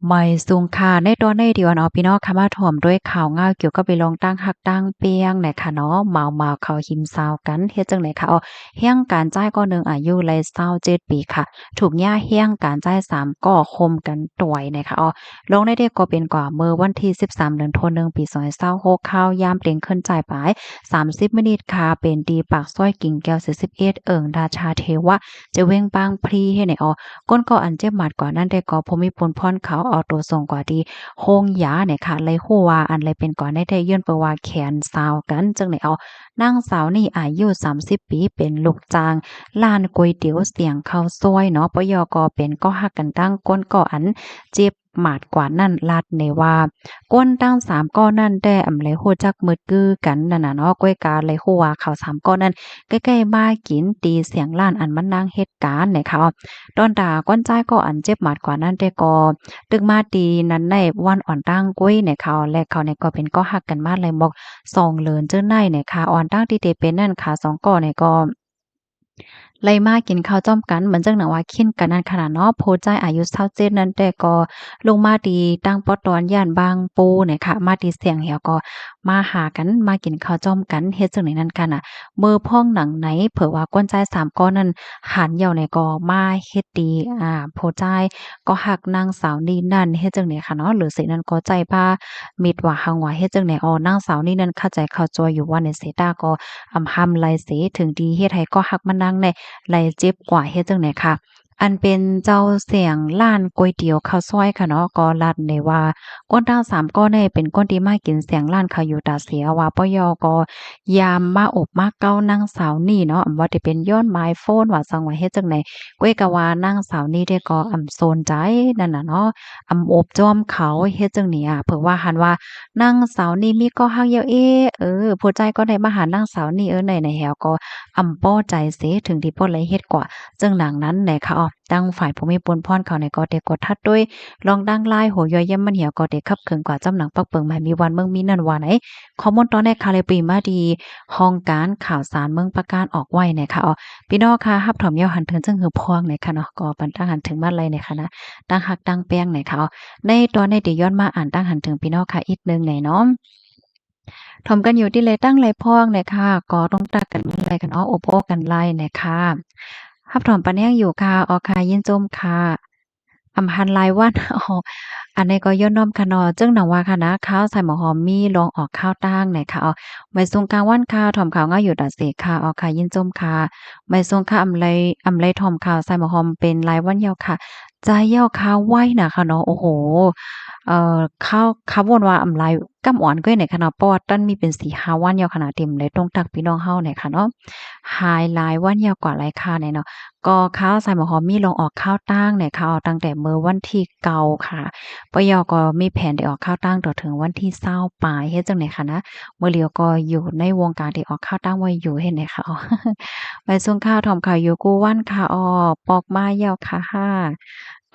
ໄໝສູງຄ່ະ ໃນຕອນນີ້ ທີ່ວ່າເນາະ ພີ່ນ້ອງຄະ ມາພ້ອມດ້ວຍຂ່າວງາວກ່ຽວກັບເລື່ອງຕ່າງຮັກຕ່າງແພງນະຄະເນາະ ມາວໆເຂົ້າຫິມສາວກັນ ເຮັດຈັ່ງໃດຄະ? ອໍ ແຮງການຊາຍກໍໜຶ່ງ ອາຍຸໄລຊາວເຈັດປີຄະ ຖືກຍາແຮງການຊາຍສາມກໍຂົ່ມກັນຕາຍນະຄະ. ອໍ ລົງໃນເດັກກໍເປັນກວ່າເມື່ອວັນທີສິບສາມ ເດືອນທີໜຶ່ງ ປີສອງພັນຊາວຫົກ ຄາວຍາມຕຽງຄືນສາຍປາຍ ສາມສິບມິນິດຄະ ເປັນທີ່ປາກຊອຍກິ່ງແກ້ວ ສີ່ສິບເອັດ ເອີ່ງ ລາຊາເທວະ ຈະເວັງບາງພລີເຮັດໃນ ອໍ ກົ້ນກໍອັນເຈັບໝາດກວ່ານັ້ນແຕ່ກໍ ຜູ້ມີບຸນພອນເຂົາເອົາໂຕສົ່ງກວ່າທີ່ໂຮງຢາແນ່ຄະ ເລີຍຮູ້ວ່າອັນເລີຍເປັນກວ່າແນ່ແທ້ ຍ້ອນເພາະວ່າແຂນຊາວກັນ ຈັ່ງໃດ ອໍ ນາງສາວນີ້ອາຍຸສາມສິບປີ ເປັນລູກຈ້າງຮ້ານກ໋ວຍຕຽວສຽງເຂົ້າຊອຍເນາະ ປະຍໍກໍເປັນກໍຮັກກັນຕັ້ງ ກົ້ນກໍອັນເຈັບ ໝາດກວ່ານັ້ນລາດແນ່ວ່າ ກ້ນທັງສາມກໍນັ້ນແຕ່ອຳໄລຮູ້ຈັກໝົດຄືກັນນັ້ນນະເນາະ ກ້ວຍກາໄລຮູ້ວ່າເຂົາສາມກໍນັ້ນ ໃກ້ໆມາກິນຕີສຽງຮ້ານອັນມັນນັ່ງເຮັດການແນ່ຄະ. ຕອນຕາກ້ນຊາຍກໍອັນເຈັບໝາດກວ່ານັ້ນແຕ່ກໍ ຕຶກມາຕີນັ້ນໃນວັນອ່ອນຕັ້ງກ້ວຍແນ່ຄະ ແລະເຂົານີ້ກໍເປັນກໍຮັກກັນມາໄລໝົກສອງເດືອນເຈີໃນແນ່ຄະ ອ່ອນຕັ້ງທີ່ເຕເປັນນັ້ນຄະ ສອງກໍນີ້ກໍ ໄລມາກິນເຂົ້າຈ້ອມກັນ ເໝືອນຈັ່ງໜັງວ່າຄິນກັນນັ້ນຂະໜາດເນາະ ຜູ້ຊາຍອາຍຸຊາວເຈັດນັ້ນແຕ່ກໍ ລົງມາຕີຕັ້ງປອດຕອນ ຢ້ານບາງປູນະຄະ ມາຕີສຽງແຮວກໍມາຫາກັນ ມາກິນເຂົ້າຈ້ອມກັນ ເຮັດຈັ່ງໃດນັ້ນຂະນະ ເມື່ອພ້ອງໜັງໃນ ເຜີວ່າກົ້ນຊາຍສາມກໍນັ້ນ ຫັນເຫຍົາໃນກໍມາເຮັດຕີ ອາ ຜູ້ຊາຍກໍຮັກນາງສາວນີ້ນັ້ນ ເຮັດຈັ່ງໃດຂະເນາະ ຫຼືເສນັ້ນກໍໃຈພາ ມິດວ່າຫັງວ່າເຮັດຈັ່ງໃດ ອໍ ນາງສາວນີ້ນັ້ນຄາໃຈເຂົ້າຈ່ອຍຢູ່ວ່າໃນເສ ຕາກໍອຳຫ້າມໄລເສ ເຖິງທີ່ເຮັດໃຫ້ກໍຮັກມານາງແນ່ ໄລເຈັບກວ່າເຮັດຈັ່ງໃດຄະ. ອັນເປັນເຈົ້າສຽງຮ້ານກ໋ວຍຕຽວເຂົ້າຊອຍຄະເນາະ ກໍລາດແນ່ວ່າ ກົ້ນທັງສາມກໍແນ່ເປັນກົ້ນທີ່ມາກິນສຽງຮ້ານເຂົາຢູ່ຕາເສ ວ່າປະຍໍກໍຍາມມາອົບມາເກົ້ານາງສາວນີ້ເນາະ ອຳວ່າຈະເປັນຍ້ອນໝາຍໂຟນວ່າສັງວ່າເຮັດຈັ່ງໃດ ກ້ວຍກະວ່ານາງສາວນີ້ເດ້ກໍອຳສົນໃຈນັ້ນນະເນາະ ອຳອົບຈ້ອມເຂົາເຮັດຈັ່ງນີ້ອະ ເຜີວ່າຫັນວ່ານາງສາວນີ້ມີກໍຮັກແລ້ວເອ ເອີ ຜູ້ຊາຍກໍໄດ້ມາຫານາງສາວນີ້ເອີ ໃນໃນແຮວກໍອຳພໍໃຈເສ ເຖິງທີ່ບໍ່ໄດ້ເຮັດກວ່າ ຈັ່ງດັ່ງນັ້ນແນ່ຄະ. ອໍ ທາງຝ່າຍຜູ້ມີບຸນພອນເຂົານີ້ກໍໄດ້ກົດທັດໂດຍລອງດັ່ງລາຍ ໂຫຍ້ອຍຢ້ຽມມັນເຫຍວກໍໄດ້ຂັບເຄື່ອນກວ່າ ຈຳໜັງປັກເປິງໃໝ່ມີວັນເມືອງມີນັ້ນວ່າໃນ ຂໍ້ມູນຕອນແລກຄະ ແລະປີມາທີ່ຫ້ອງການຂ່າວສານເມືອງປາການອອກໄວ້ແນ່ຄະ. ອໍ ພີ່ນ້ອງຄະ ຮັບຖອມຍາວຫັນເຖິງຈຶ່ງຫືອພວງແນ່ຄະເນາະ ກໍປັນຕັ້ງຫັນເຖິງມາໄລແນ່ຄະນະ ຕັ້ງຮັກຕັ້ງແພງແນ່ຄະ. ອໍ ໃນຕອນນີ້ເດຍ້ອນມາອ່ານຕັ້ງຫັນເຖິງພີ່ນ້ອງຄະອີກໜຶ່ງແນ່ເນາະ ຖອມກັນຢູ່ທີ່ໃລຕັ້ງໃລພວງແນ່ຄະ ກໍຕ້ອງຕັກກັນມາໄລກັນເນາະ ອົບໂອ້ກັນໄລແນ່ຄະ. ຮັບຖອມປັນແຮງຢູ່ຄະ ອໍ ຄະ ຍິນຊົມຄະ. ອຳພັນລາຍວັນ ອໍ ອັນນີ້ກໍຍ້ອນນ້ອມຄະເນາະ ຈຶ່ງໜັງວ່າຄະນະ ຂ່າວສາຍໝໍຫອມມີລອງອອກຂ່າວຕ່າງແນ່ຄະ. ອໍ ໄໝສູງກາງວັນຄະ ຖອມຂ່າວງາວຢູ່ຕາເສຄະ ອໍ ຄະ ຍິນຊົມຄະ. ໄໝສູງຄະ ອຳໄລ ອຳໄລຖອມຂ່າວສາຍໝໍຫອມເປັນລາຍວັນຍາວຄະ ໃຈຍາວຄະ ໄວນະຄະເນາະ ໂອ້ໂຫ ເອີ ຂ່າວ ຂ່າວວົນວ່າອຳໄລກຳອ່ອນກ້ວຍແນ່ຄະເນາະ ເພາະວ່າຕັ້ນມີເປັນສີ່ຫ້າວັນຍາວຂະນະ ທີ່ອຳໄລຕ້ອງຕັກພີ່ນ້ອງເຮົາແນ່ຄະເນາະ ຫາຍລາຍວັນຍາວກວ່າຫຼາຍຄະແນ່ເນາະ. ກໍຂ່າວສາຍໝໍຫອມມີລອງອອກຂ່າວຕ່າງແນ່ຄະ ຕັ້ງແຕ່ເມື່ອວັນທີເກົ້າຄະ ປະຍໍກໍມີແຜນໄດ້ອອກຂ່າວຕ່າງຕໍ່ເຖິງວັນທີຊາວປາຍ ເຮັດຈັ່ງໃດຄະນະ ມື້ລຽວກໍຢູ່ໃນວົງການທີ່ອອກຂ່າວຕ່າງໄວ້ຢູ່ ເຮັດແນ່ຄະ. ໄໝສູງຄະ ຖອມຂ່າວຢູ່ກູ່ວັນຄະ ອໍ ປອກມາຍາວຄະ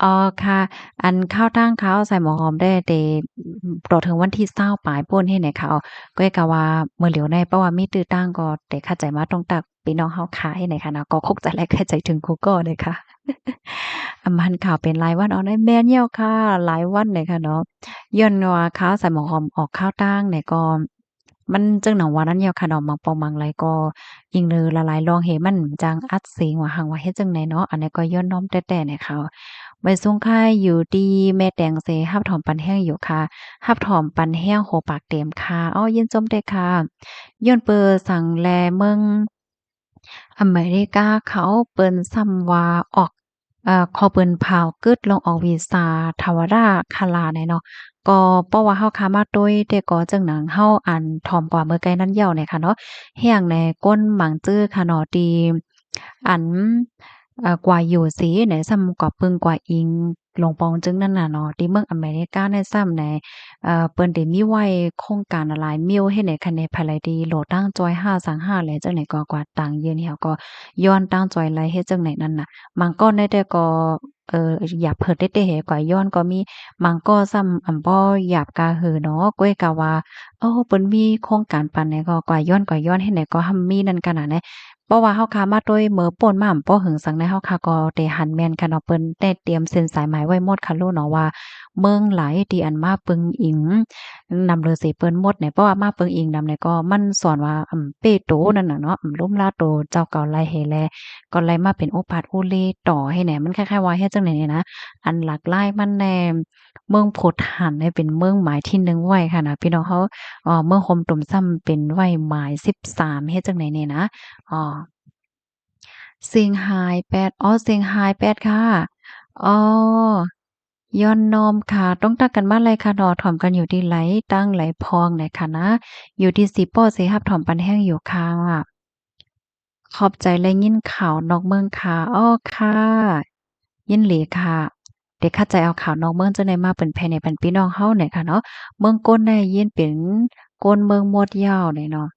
ອໍ ຄະ ອັນຂ່າວຕ່າງຂ່າວສາຍໝໍຫອມໄດ້ແຕ່ຕໍ່ເຖິງວັນທີຊາວປາຍພຸ້ນ ເຮັດແນ່ຄະ. ອໍ ກ້ວຍກະວ່າມື້ລຽວໃນ ເພາະວ່າມີຕື້ຕ່າງກໍໄດ້ຂະຈາຍມາຕ້ອງຕັກ ພີ່ນ້ອງເຮົາຂາຍໃນຂະນະ ກໍຄົກໃຈແລະຂາຍໃຈເຖິງຄູ່ກໍເລີຍຄ່ະ. ອຳພັນຂ່າວເປັນລາຍວັນ ອໍ ແມ່ນແລ້ວຄ່ະ ຫຼາຍວັນເລີຍຄ່ະເນາະ ຍ້ອນວ່າຂ່າວສາຍໝໍຫອມອອກຂ່າວຕ່າງນີ້ກໍ ມັນຈັ່ງໜັງວ່ານັ້ນແລ້ວຄ່ະເນາະ ບາງປ່ອງບາງໄລກໍອີງເລີຫຼາຍໆລອງເຫ ມັນຈັ່ງອັດສຽງວ່າຫັ້ນວ່າເຮັດຈັ່ງໃດເນາະ ອັນນີ້ກໍຍ້ອນນ້ອມແຕ່ໆແນ່ຄ່ະ. ໄໝສູງຄ່າ ຢູ່ທີ່ແມ່ແຕງເຊ ຮັບຖອມປັນແຮງຢູ່ຄ່ະ ຮັບຖອມປັນແຮງຫົວປາກເຕັມຄ່ະ ເອົາ ຍິນຊົມເດີຄ່ະ. ຍ້ອນເປີສັງແລເມືອງ ອາເມລິກາເຂົາເອີ້ນຊ້ຳວ່າອອກ ເອີ ຂໍເອີ້ນພາວກຶດລອງອອກວີຊາທາວະດາຄາລາແນ່ເນາະ ກໍເພາະວ່າເຮົາຄາມາໂຕຍແຕ່ກໍຈັ່ງໜັງເຮົາອັນຖອມກວ່າເມື່ອໄກນັ້ນເຍົາະແນ່ຄ່ະເນາະ ແຮ່ງໃນກົ້ນມັງຈື່ຄ່ະເນາະ ທີ່ອັນ ເອີ ກວ່າຢູ່ເສໃນຊ້ຳກວ່າປຶງກວ່າອີງ ຫຼວງປອງຈຶ່ງນັ້ນນະເນາະ ທີ່ເມືອງອາເມລິກາໃນຊ້ຳໃນ ເອີ ເພິ່ນໄດ້ມີໄວ້ໂຄງການຫຼາຍມິວເຮັດໃນຂະແນນພາຍໃລທີ່ໂຫຼດຕັ້ງຈ່ອຍຫ້າສັງຫ້າແລະ ຈັ່ງໃດກໍກວາດຕັງຢືນແຖວກໍຍ້ອນຕັ້ງຈ່ອຍໄລ່ເຮັດຈັ່ງໃດນັ້ນນະ ບາງກໍໃນແຕ່ກໍ ເອີ ຢາບເພີດເຕະເຕະເຫກວ່າຍ້ອນກໍມີ ບາງກໍຊ້ຳອຳບໍ່ຢາບກາເຫີເນາະ ກ້ວຍກະວ່າ ເອີ ເພິ່ນມີໂຄງການປານໃດກໍກວາດຍ້ອນກວາດຍ້ອນເຮັດໃດກໍຫ້າມມີນັ້ນກະນະແນ ເພາະວ່າເຮົາຄາມາໂຕຍເມີປ່ນມາບໍ່ເຫິງສັງໃນ ເຮົາຄາກໍໄດ້ຫັນແມ່ນກະເນາະ ເພິ່ນໄດ້ຕຽມເຊັນສາຍໝາຍໄວ້ໝົດຄະລູເນາະວ່າ ເມືອງຫຼາຍ ທີ່ອັນມາເບິ່ງອີງນຳ ຫຼືເສເປີ້ນໝົດແນ່ ເພາະວ່າມາເບິ່ງອີງນຳແນ່ ກໍມັນສອນວ່າ ອຳ ເປ້ໂຕນັ້ນນະເນາະ ອຳ ລຸ່ມລາໂຕເຈົ້າເກົ່າໄລ່ໃຫ້ແລ ກໍໄລ່ມາເປັນອຸປາດອຸເລຕໍ່ໃຫ້ແນ່ ມັນຄ້າຍໆວ່າເຮັດຈັ່ງໃດນີ້ນະ ອັນຫຼັກຫຼາຍມັນແນ່ ເມືອງໂພທານໃຫ້ເປັນເມືອງໝາຍທີໜຶ່ງໄວ້ຫັ້ນນະ ພີ່ນ້ອງເຮົາ ເອີ ເມືອງໂຮມຕຸມຊ້ຳເປັນໄວ້ໝາຍສິບສາມ ເຮັດຈັ່ງໃດນີ້ນະ ອໍ ຊຽງຮາຍແປດ ອໍ ຊຽງຮາຍແປດຄ່ະ ອໍ ຍ້ອນນ້ອມຄ່ະ ຕ້ອງຕັກກັນມາໄລຄ່ະເນາະ ຖອມກັນຢູ່ທີ່ໄລຕັ້ງໄລພອງແນ່ຄ່ະນະ ຢູ່ທີ່ສີປ້ອເສຮັບຖອມປັນແຮງຢູ່ຄ່ະ. ຂອບໃຈ ແລະ ຍິນຂ່າວນອກເມືອງຄ່ະ ອໍ ຄ່ະ ຍິນດີຄ່ະ ເດຄະໃຈເອົາຂ່າວນອກເມືອງຈັ່ງໃດມາເຜີຍແຜ່ໃຫ້ບັນພີ່ນ້ອງເຮົາແນ່ຄ່ະເນາະ ເມືອງກົ້ນແນ່ຍິນເປັນກົ້ນເມືອງໝົດຢາວແນ່ເນາະ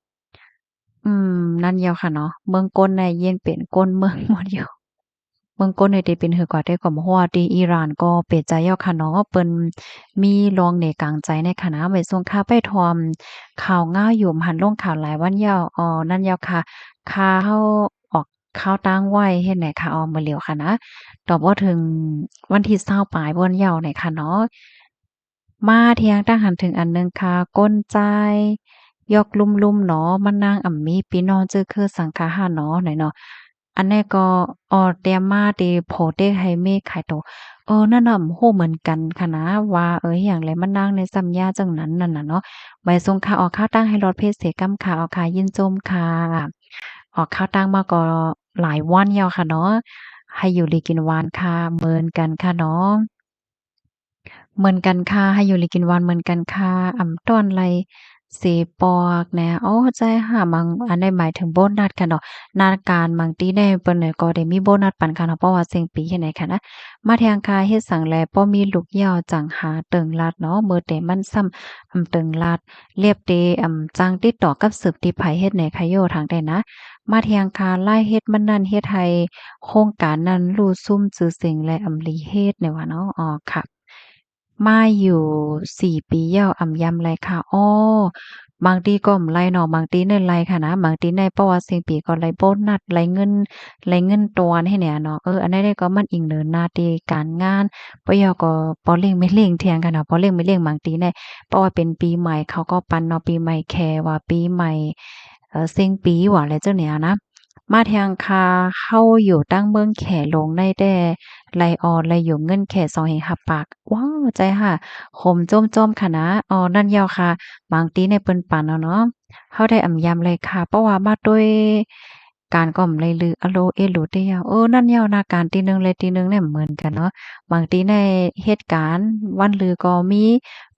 ອືມ ນັ້ນຢາວຄ່ະເນາະ ເມືອງກົ້ນແນ່ຍິນເປັນກົ້ນເມືອງໝົດຢາວ ເມືອງກົ້ນນີ້ຕິເປັນຫືອກວ່າແຕ່ກໍບໍ່ຮູ້ ທີ່ອີຣານກໍເປໃຈຢາວຄ່ະເນາະ ເພິ່ນມີລອງເນກາງໃຈໃນຂະນະ ໄວ້ສົ່ງຄ່າໄປທ່ອມຂ່າວງາວຢູ່ ບໍ່ທັນລົງຂ່າວຫຼາຍວັນຢາວ ອໍ ນັ້ນຢາວຄ່ະ ຄ່າເຮົາອອກຂ່າວຕ່າງໄວ້ເຮັດແນ່ຄ່ະ ອໍ ມື້ຫຼຽວຄ່ະນະ ຕອບບໍ່ເຖິງວັນທີຊາວປາຍວັນຢາວແນ່ຄ່ະເນາະ. ມາທຽງຕັ້ງຫັນເຖິງອັນໜຶ່ງຄ່າ ກົ້ນຈາຍຢອກລຸ່ມໆເນາະ ມັນນາງອຳມີພີ່ນ້ອງຈື່ຄືສັງຂະຫາເນາະ ໜ້ອຍເນາະ ອັນແນ່ກໍ ອໍ ຕຽມມາເຕໂພເຕກໃຫ້ເມຂາຍໂຕ ເອີ ນັ້ນນະ ບໍ່ຮູ້ເໝືອນກັນຂະນະວ່າ ເອີ ອີຫຍັງແລ ມັນນາງໃນສຳຍາຈັ່ງນັ້ນນັ້ນນະເນາະ ໄວ້ສົ່ງຄ່າ ອອກຂ່າວຕັ້ງໃຫ້ລອດເພເສກຳຄ່ະ ອອກຄ່າຍິນຊົມຄ່ະ ອອກຂ່າວຕັ້ງມາກໍຫຼາຍວັນຍາວຄ່ະເນາະ ໃຫ້ຢູ່ດີກິນຫວານຄ່ະ ເໝືອນກັນຄ່ະເນາະ. ເໝືອນກັນຄ່ະ ໃຫ້ຢູ່ດີກິນຫວານເໝືອນກັນຄ່ະ ອຳ ຕ້ອນໄລເສປອກແນ່ ໂອ້ ໃຈຫາ ມັງ ອັນໃດໝາຍເຖິງໂບນັດຄ່ະເນາະ ນາການມັງຕີແນ່ ເພິ່ນກໍໄດ້ມີໂບນັດປັນຄ່ະເນາະ ເພາະວ່າເສັງປີເຮັດໃດຄ່ະນະ ມາແທງຄ່ະ ເຮັດສັງແລບໍ່ມີລູກຍ້າວ ຈັ່ງຫາເຕີງລັດເນາະ ເມີແຕ່ມັນຊ້ຳ ອຳ ເຕີງລັດ ລຽບເຕ ອຳ ຈັ່ງຕິດຕໍ່ກັບສືບຕິດໃຜເຮັດໃດຄ່ະໂຍ ທາງໃດນະ ມາແທງຄ່ະ ລາຍເຮັດມັນນັ້ນເຮັດໃຫ້ໂຄງການນັ້ນຮູ້ຊຸມຊື່ສຽງ ແລະ ອຳ ລີເຮັດແນ່ວ່າເນາະ ອໍ ຄ່ະ. ມາຢູ່ສີ່ປີແລ້ວ ອຳ ຢາມໄລຄ່ະ ອໍ ບາງທີກໍອຳໄລເນາະ ບາງທີແນໄລຄ່ະນະ ບາງທີແນ ເພາະວ່າເສັງປີກໍໄລໂບນັດ ໄລເງິນ ໄລເງິນຕອນໃຫ້ແນເນາະ ເອີ ອັນໃດກໍມັນອີງເນີນໜ້າທີ່ການງານ ປະເຢາກໍ ປະເລັ່ງແມ່ເລັ່ງ ທຽງກັນເນາະ ປະເລັ່ງແມ່ເລັ່ງ ບາງທີແນ ເພາະວ່າເປັນປີໃໝ່ ເຂົາກໍປັນເນາະ ປີໃໝ່ແຂວ່າ ປີໃໝ່ ເອີ ເສັງປີວ່າ ແລະ ຈັ່ງແນວນະ ມາທຽງຄ່າ ເຮົາຢູ່ຕັ້ງເມືອງແຂລົງໄດ້ແຕ່ໄລອອນ ແລະ ຢູ່ເງິນແຂສອງເຮງຮັບປາກ ວ້າວ ໃຈຫາ ຂົມໂຈມໆ ຂະນະ ອໍ ນັ້ນຍາວຄ່ະ ບາງທີໃນເພິ່ນປານເອົາເນາະ ເຮົາໄດ້ອຳຢາມໄລຄ່ະ ເພາະວ່າມາດ້ວຍການກໍອຳໄລລື ອະໂລເອລູເຕຍາວ ເອີ ນັ້ນຍາວນາການທີໜຶ່ງ ແລະ ທີໜຶ່ງແນເໝືອນກັນເນາະ ບາງທີໃນເຮັດການວັນລືກໍມີ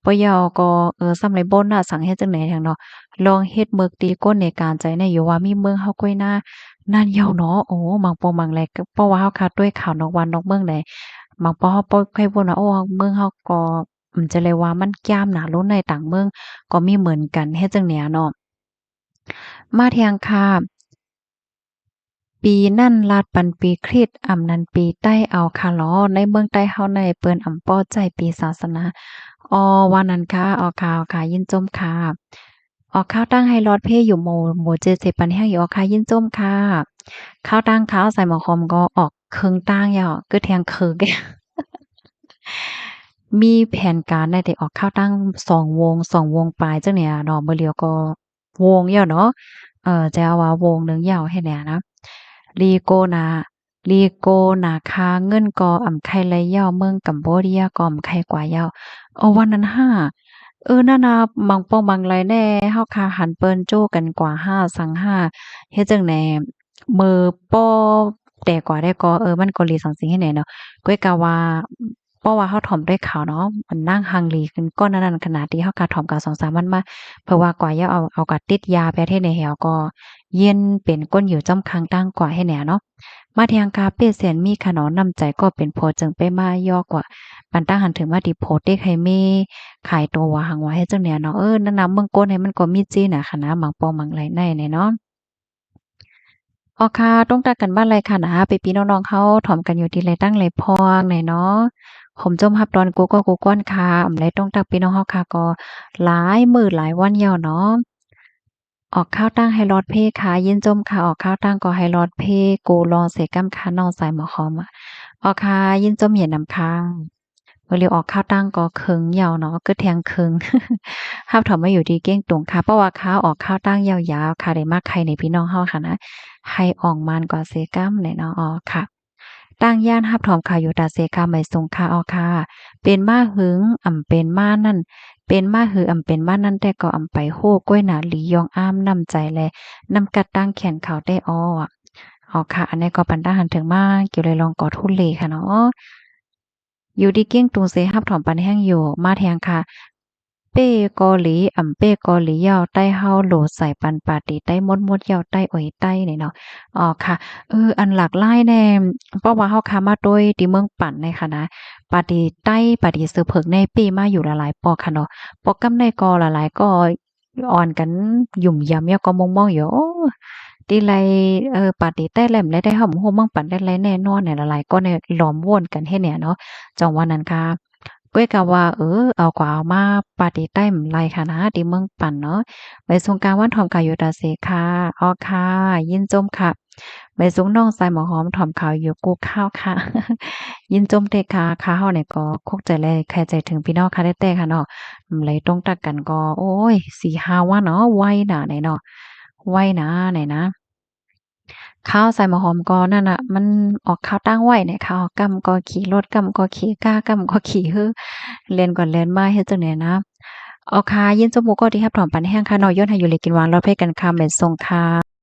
ປະເຢາກໍ ເອີ ສ່ຳໄລໂບນນະ ສັງເຮັດຈັ່ງໃດແທງເນາະ ລອງເຮັດເມີກຕີກົ້ນໃນການໃຈໃນຢູ່ວ່າມີເມືອງເຮົາກ້ອຍນາ ນັ້ນຍາວເນາະ ໂອ້ ມັງປອງມັງໄລ ເພາະວ່າເຮົາຄາດດ້ວຍຂ່າວນອກບ້ານນອກເມືອງໃດ ມັງປອງເຮົາບໍ່ຄ່ອຍຮູ້ນະ ໂອ້ ເມືອງເຮົາກໍ ອືມ ຈະເລີຍວ່າມັນກຽມນະ ໂລໃນຕ່າງເມືອງກໍມີເໝືອນກັນ ເຮັດຈັ່ງໃດເນາະ ມາທຽງຄ່າ ປີນັ້ນລາດປັນປີຄຣິດ ອຳນັ້ນປີໄຕ້ເອົາຄ່າຫຼໍ ໃນເມືອງໃຕ້ເຮົາໃນເພິ່ນອຳບໍ່ໃຈປີສາສະໜາ ອໍ ວ່ານັ້ນຄ່າ ອໍ ຄ່າ ອໍ ຄ່າ ຍິນຊົມຄ່ະ ອອກຂ່າວຕັ້ງໃຫ້ລອດເພຢູ່ໝູ່ ໝູ່ເຈັດເສປັນແຮງຢູ່ ອໍ ຄ່າ ຍິນຊົມຄ່ະ ຂ່າວຕັ້ງຂ່າວໃສ່ໝໍຄອມກໍອອກເຄິ່ງຕັ້ງແລ້ວ ຄືແທງເຄິ່ງ ມີແຜນການໄດ້ແຕ່ອອກຂ່າວຕັ້ງສອງວົງ ສອງວົງປາຍຈັ່ງນີ້ເນາະ ມື້ຫຼຽວກໍ ວົງຍາວເນາະ ເອີ ຈະເອົາວ່າວົງໜຶ່ງຍາວແທ້ແນ່ນະ ລີໂກນາ ລີໂກນາຄາ ເງິນກໍອຳໄຄໄລຍາວ ເມືອງກຳໂບເດຍກໍອຳໄຄກວ່າຍາວ ເອີ ວ່ານັ້ນຫາ ເອີ ນັ້ນນະ ມັງປອງມັງໄລແນ່ ເຮົາຄາຫັນເປີ້ນໂຈ້ກັນກວ່າຫາ ສັງຫາ ເຮັດຈັ່ງໃດ ເມີປ້ອແຕ່ກວ່າໄດ້ກໍ ເອີ ມັນກໍລີສັງສິງໃຫ້ແນ່ເນາະ ກ້ອຍກະວ່າ ເພາະວ່າເຮົາຖອມດ້ວຍເຂົາເນາະ ອັນນາງຮັ່ງລີຂຶ້ນ ກ່ອນໜ້ານັ້ນຂະໜາດທີ່ເຮົາກະຖອມກະສອງສາມວັນມາ ເພິ່ນວ່າກວ່າຢາກເອົາ ເອົາກະຕິດຢາໄປເຮັດໃນແຮວກໍ ເຢັນເປັນກົ້ນຢູ່ຈ້ຳຄັງຕັ້ງກວ່າເຮັດແນວເນາະ ມາທຽງຄາເປດແສນມີຂະໜອນ ນ້ຳໃຈກໍເປັນໂພຈຶ່ງໄປມາຢອກວ່າ ປັນຕັ້ງຫັນເຖິງມາທີ່ໂພເຕັກໃຫ້ເມຂາຍໂຕວ່າຫັງວ່າເຮັດຈັ່ງແນວເນາະ ເອີ ນັ້ນນະ ເມືອງກົ້ນໃຫ້ມັນກໍມີຈີນນະຂະໜາດ ມັງປອງມັງໄລໃນແນ່ເນາະ. ອໍ ຄ່ະ ຕົງຕາກັນບ້ານໄລຂະໜາ ພີ່ໆນ້ອງໆເຮົາ ຖອມກັນຢູ່ທີ່ໄລຕັ້ງໄລພອງແນ່ເນາະ ຂົມຈົ່ມຮັບດອນກູ່ກໍກູ່ກ້ອນຄ່ະ ອຳໄລຕົງຕາກພີ່ນ້ອງເຮົາຄ່ະ ກໍຫຼາຍມື້ຫຼາຍວັນຍາວເນາະ ອອກຂ່າວຕັ້ງໃຫ້ລອດເພຄ່ະ ຍິນຊົມຄ່ະ ອອກຂ່າວຕັ້ງກໍໃຫ້ລອດເພ ກູ່ລອງເສກຳຄ່ະ ນ້ອງສາຍໝໍຄອມ ອໍ ຄ່ະ ຍິນຊົມເຫັນນຳຄ່ະ. ມື້ລຽວອອກຂ່າວຕ່າງກໍເຄິ່ງຍາວເນາະ ເກີດແທງເຄິ່ງ ຮັບຖອມມາຢູ່ທີ່ກ້ຽງຕຸງຄ່ະ. ເພາະວ່າຂ່າວອອກຂ່າວຕ່າງຍາວໆ ຂ້າໄດ້ມາໄຂໃນພີ່ນ້ອງເຮົາຫັ້ນນະ ໃຫ້ອອກມານກວ່າເສກຳແນ່ເນາະ. ອໍ ຄ່ະ ຕ່າງຢ້ານຮັບຖອມຂ່າວຢູ່ຕາເສກຳ ໄໝສູງຄ່ະ. ອໍ ຄ່ະ ເປັນມາຫຶງ ອຳເປັນມານັ້ນ ເປັນມາຫືອ ອຳເປັນມານັ້ນ ແຕ່ກໍອຳໄປໂຫ ກ້ວຍໜາຫຼີ ຍ້ອນອ້າມນ້ຳໃຈ ແລະ ນ້ຳກັດຕັ້ງແຂນເຂົາແຕ່ອໍ. ອໍ ຄ່ະ ອັນນີ້ກໍປັນຕາຫັນເຖິງມາກ່ຽວເລື່ອງກອນທຸເລຄ່ະເນາະ. ຢູ່ທີ່ກ້ຽງຕຸງເສ ຮັບຖອມປັນແຮງຢູ່ ມາແທງຄ່ະ ເປ້ກໍຫຼີ ອຳເປ້ກໍຫຼີ ເຍົ້າໃຕ້ເຮົາໂຫຼໃສ່ປັນປາຕີໄຕ້ໝົດໆ ເຍົ້າໃຕ້ໂອຍໃຕ້ນີ້ເນາະ. ອໍ ຄ່ະ ເອີ ອັນຫຼາກຫຼາຍແນ່ ເພາະວ່າເຮົາຄ່ະມາໂຕຍທີ່ເມືອງປັນນີ້ຄ່ະນະ ປາຕີໄຕ້ ປາຕີເສືອເຜິກໃນເປ້ມາຢູ່ຫຼາຍໆປອກຄ່ະເນາະ. ປອກກຳໃດກໍຫຼາຍໆກໍ ອ່ອນກັນຫຍຸ່ມຢຳ ແລ້ວກໍມົງໆຢູ່ ໂອ້ ຕິໄລ ເອີ ປາຕີໄຕ້ແຫຼມ ແລະ ໄດ້ຫອມໂຮມມັງປັນໄດ້ໄລແນ່ນອນ ຫຼາຍໆກໍແນ່ ຫຼອມໂຫວນກັນເຮັດແນ່ເນາະ ຈັ່ງວ່ານັ້ນຄ່ະ. ກ້ວຍກະວ່າ ເອີ ເອົາກໍເອົາມາ ປາຕີໄຕ້ມັນໄລຄ່ະນະ ທີ່ເມືອງປັນເນາະ. ໄໝສູງກາງວັນ ຖອມຂ່າວຢູ່ຕາເສຄ່ະ. ອໍ ຄ່ະ ຍິນຊົມຄ່ະ. ໄໝສູງນ້ອງຊາຍໝໍຫອມ ຖອມຂ່າວຢູ່ກູ່ຂ່າວຄ່ະ. ຍິນຊົມເດຄ່ະ. ຂ້າເຮົານີ້ກໍຄົກໃຈ ແລະ ໄຂໃຈເຖິງພີ່ນ້ອງຄ່ະແຕ່ໆຄ່ະເນາະ. ໄລຕົງຕັດກັນກໍ ໂອ້ຍ ສີ່ຫ້າວັນເນາະ ໄວໜາໃດເນາະ ໄວໜາໃດນະ. ຂ່າວຊາຍໝໍຫອມກໍນັ້ນນະ ມັນອອກຂ່າວຕ່າງໄວແນ່ ຂ່າວກຳກໍຂີ່ລົດ ກຳກໍຂີ່ກາ ກຳກໍຂີ່ເຮືອ ແລ່ນກ່ອນແລ່ນມາເຮັດຈັ່ງໃດນະ. ອໍ ຄ່ະ ຍິນຊົມໝູ່ກໍທີ່ຮັບຖອມປັນແຮງຄ່ະເນາະ. ຢວນໃຫ້ຢູ່ດີກິນຫວານ ລອດໄພກັນຄ່ະ ແມ່ນສົ່ງຄ່ະ.